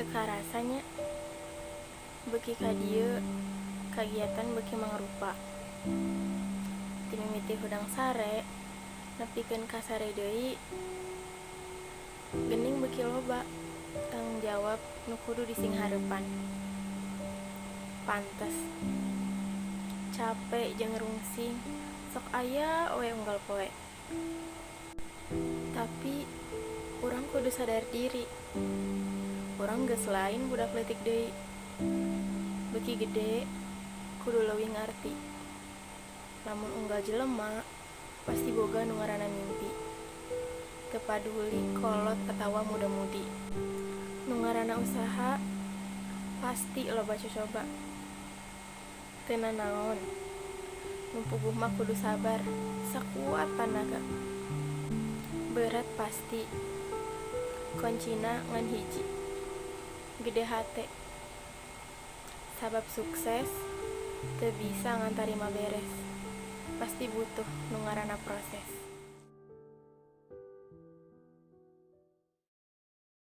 Teu karasa nya, beuki ka dieu kagiatan beuki mangrupa. Ti mimiti hudang sare nepikeun ka sare deui, geuning beuki loba tanggung jawab nu kudu disinghareupan. Pantes cape jeung rungsing sok aya we unggal poe. Tapi urang kudu sadar diri, urang geus lain budak leutik deui. Beuki gede kudu leuwih ngarti lamun unggal jelema pasti boga nu ngaranna mimpi, teu paduli kolot atawa muda-mudi. Nu ngaranna usaha pasti loba cocoba. Teu nanaon, nu puguh mah kudu sabar sakuat tanaga. Beurat pasti, kuncina ngan hiji, gede hate. Sabab sukses teu bisa ngan tarima beres, pasti butuh nu ngaranna proses.